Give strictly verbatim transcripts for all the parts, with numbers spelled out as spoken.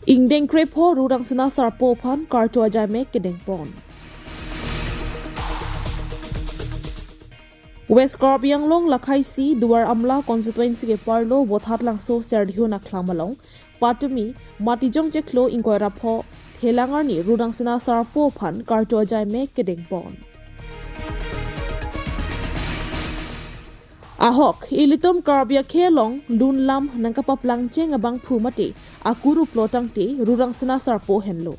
Ingdeng krepho Rurangsina Sarpo aphan karcho ajaimek kedengpon. West Karbi Anglong lakhai si Duar Amla constituency keparlo Vothatlangso Serdihun Akhlam along patumi Matijong chiklo ingkoi ra pho thelang arni Rurangsina Sarpo aphan karcho ajaimek kedengpon. Ahok, ilitum Karbi akhei along lun lam nangkapaplangcheng abangphu mate akuru plotangte Rurangsina Sarpo henlo.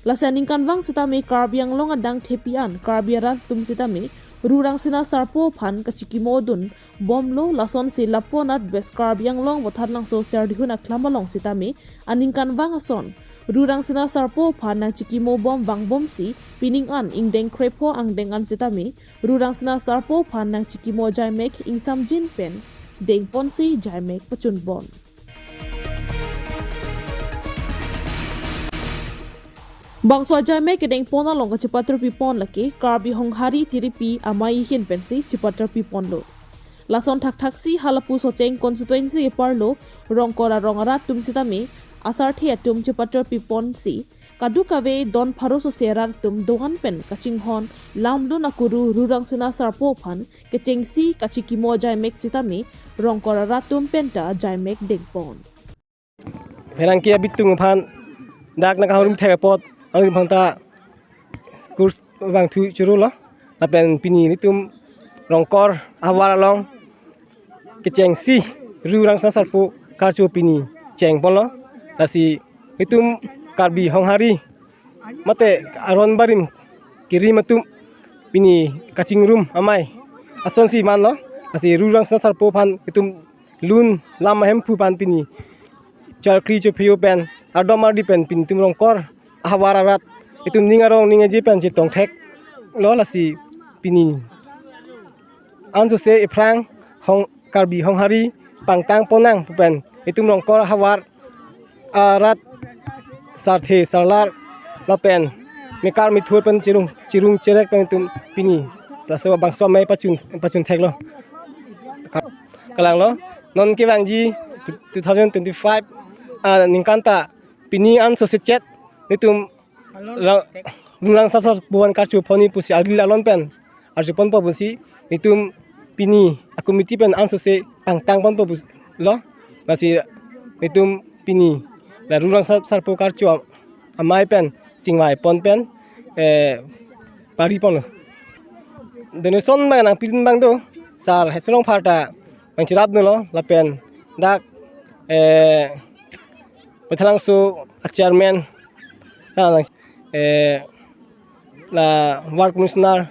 Lasi aningkanvang sitame Karbi Anglong adang thepi an Karbi arat atum sitame Rurangsina Sarpo aphan kachikimodun bomlo, lasonsi lapu anat West Karbi Anglong Vothatlangso Serdihun Akhlam along sitame aningkanvang ason Rurangsina Sarpo aphan nangchikimobom vangbomsi pining an ingdeng krepho angdeng an sitame Rurangsina Sarpo aphan nangchikimo ajaimek ingsamjin pen dengponsi ajaimek pachunpon. Bangso ajaimek kedengpon along kachepatrupipon lake Karbi Honghari Tiripi amei ahin pensi chepatrupipon lo. Lason thakthaksi halapu Socheng constituency keparlo Rongkor arong arat atum sitame asarthe atum chepatrupipon si kadokave don pharo sose arat atum do-an pen kachinghon lamlun akuru Rurangsina Sarpo aphan kechengsi kachikimo ajaimek sitame Rongkor arat atum penta ajaimek dengpon. Pherangke abitung aphan dak nangkahurumthek apot ang aphan ta kurs vangthu churu lo. Lapen pini nelitum Rongkor ahavar along kechengsi Rurangsina Sarpo karcho pini chengponlo. Lasi nelitum Karbi Honghari mate aron barim kerim atum pini kachingrum amei asonsi manlo. Lasi Rurangsina Sarpo aphan nelitum lun lam ahemphu aphan pini charkli chophiyo pen ardom ardi pen pini nelitum Rongkor ahavar arat nelitum ning arong ning eji pen chetongtheklo. Lasi pini ansose ephrang hong Karbi Honghari pangtang ponnang pu pen nelitum Rongkor ahavar arat sarthe sarlar lapen mekar methur pen chirung chirung cherek pen nelitum pini laso bangso amei pachun pachuntheklo. Ka- kalanglo, non kevangji two thousand twenty-five aningkan ta pini ansose chet nelitum Ra- Rurangsina Sarpo aphan karcho ponji pusi arli alon pen archo ponpo pusi nelitum pini a committee pen ansose pangtang ponpo pusi lo. Lasi nelitum pini la Rurangsina Sarpo karcho am- amei pen chingvaipon pen eh pariponlo. Donation abang nangpidun abang do, Sar Hesrong Pharta nangcherapdunlo lapen dak eh Vothatlangso a chairman ta nang eh la ward commissioner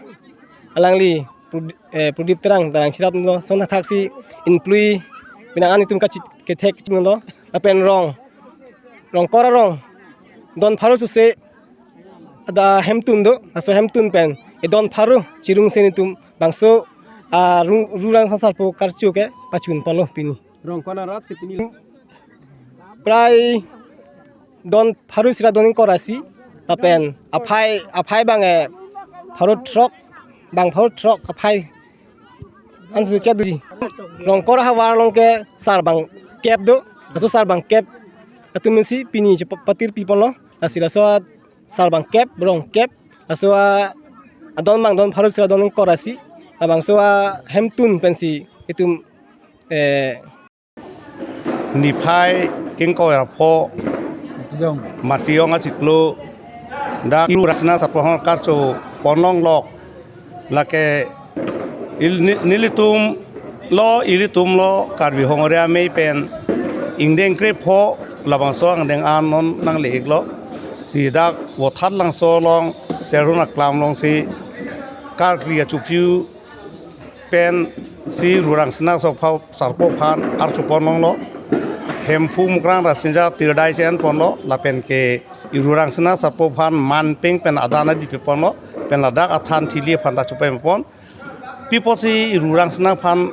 alangli Prod- eh, Prodip Terang ta nangcheraplo. Lason thakthaksi inplui pini an nelitum kachit kethek chimlo lapen rong Rongkor arong don pharo sose ada hemtun do, laso hemtun pen e don pharo chirungse nelitum bangso a Rung- Rurangsina Sarpo karcho ke pachunponlo pini. Rongkor arat si pini prai don pharo sira don ingkoi ra isi lapen aphai aphai abang eh pharo throk bang pharo throk aphai ansose chet doji. Rongkor ahavar along ke sar bangkep do, laso sar bangkep atum si pini chepa- patirpiponlo. Lasi laso sar bangkep rongkep laso a- adon abang don pharo sira don ingkoi ra isi labangso a hemtun pensi nelitum eh niphai ingkoi ra pho Matijong. Matijong achiklo dak Rurangsina Sarpo aphan karcho ponlonglok lake il- ni- nelitum lo ilitum lo Karbi Honghari amei pen ingdeng krepho labangso angdeng an non nangle-iklo. Si dak Vothatlangso along Serdihun Akhlam alongsi karkli achophi pensi Rurangsina Sarpo aphan archo ponlonglo. Hemphu Mukrang Rasinja Tirdai si enponlo lapen ke Rurangsina Sarpo aphan manpeng pen adan adi piponlo pen ladak athan thili aphan ta chopempon. Pi apotsi Rurangsina aphan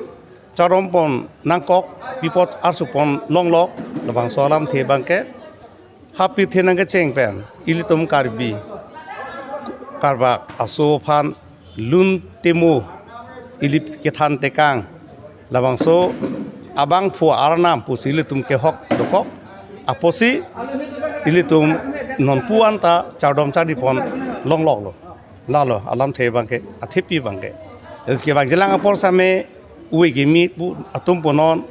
charompon nangkok, pi apot archo ponlonglok, labangso alamthe abang ke ha pirthe nangkecheng pen ilitum Karbi Karbak aso aphan lun temo ili kethan tekang labangso abangphu arnam pusi ilitum kehok dokok apotsi ilitum nonpu anta chardom chardi pon longloklo. Lalo alamthe abangke, athepi abangke. Eski bang jelang apor same ui kimi pu atum punon,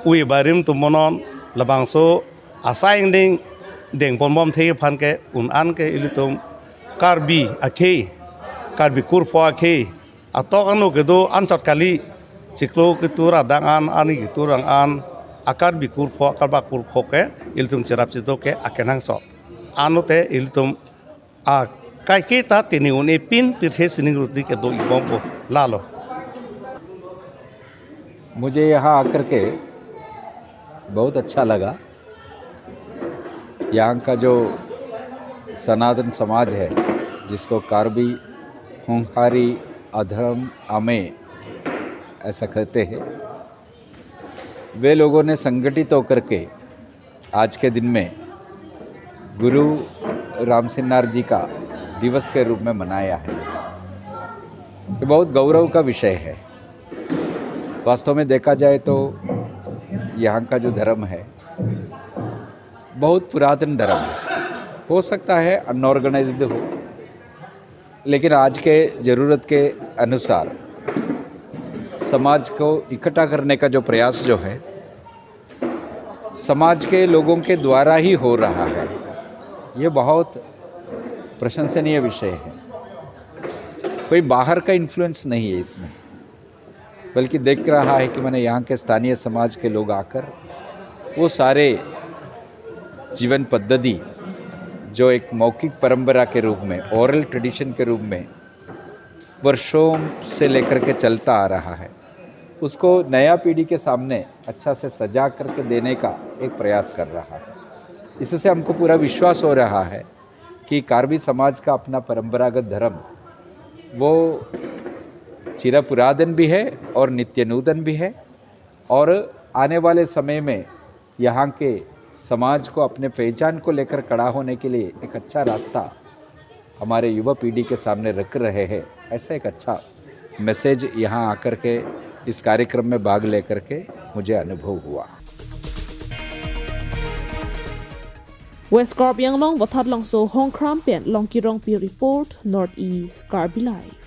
ui barim atum punon, labangso asai ingdeng deng ponbom the aphan ke un-an ke ilitum Karbi akhei, Karbi kurpho akhei, atok anu kedo anchot kali, chiklo ketur adang an, ani ketur ang an, a Karbi kurpho, Karbak kurpho ke ilitum cherap chedo ke akenangsot. Anute ilitum a kaiketa tini un-e pin pirthe sining ruti kedo ibompo. Lalo. मुझे यहाँ आकर के बहुत अच्छा लगा। यहाँ का जो सनातन समाज है, जिसको कार्बी होंगहारी अधरम आमे ऐसा कहते हैं, वे लोगों ने संगठित होकर के आज के दिन में गुरु रामसिन्नार जी का दिवस के रूप में मनाया है। ये बहुत गौरव का विषय है। वास्तव में देखा जाए तो यहाँ का जो धर्म है, बहुत पुरातन धर्म है। हो सकता है अनऑर्गेनाइज्ड हो, लेकिन आज के ज़रूरत के अनुसार समाज को इकट्ठा करने का जो प्रयास जो है, समाज के लोगों के द्वारा ही हो रहा है। ये बहुत प्रशंसनीय विषय है। कोई बाहर का इन्फ्लुएंस नहीं है इसमें, बल्कि देख रहा है कि मैंने यहाँ के स्थानीय समाज के लोग आकर वो सारे जीवन पद्धति जो एक मौखिक परंपरा के रूप में, ओरल ट्रेडिशन के रूप में वर्षों से लेकर के चलता आ रहा है, उसको नया पीढ़ी के सामने अच्छा से सजा करके देने का एक प्रयास कर रहा है। इससे हमको पूरा विश्वास हो रहा है कि कार्बी समाज का अपना परंपरागत धर्म वो चिरपुरातन भी है और नित्य नूतन भी है, और आने वाले समय में यहाँ के समाज को अपने पहचान को लेकर खड़ा होने के लिए एक अच्छा रास्ता हमारे युवा पीढ़ी के सामने रख रहे हैं। ऐसा एक अच्छा मैसेज यहाँ आकर के इस कार्यक्रम में भाग लेकर के मुझे अनुभव हुआ। West Karbi Anglong, Vothatlangso, Hongkram pen Longki Rongpi report, North East Karbi Live.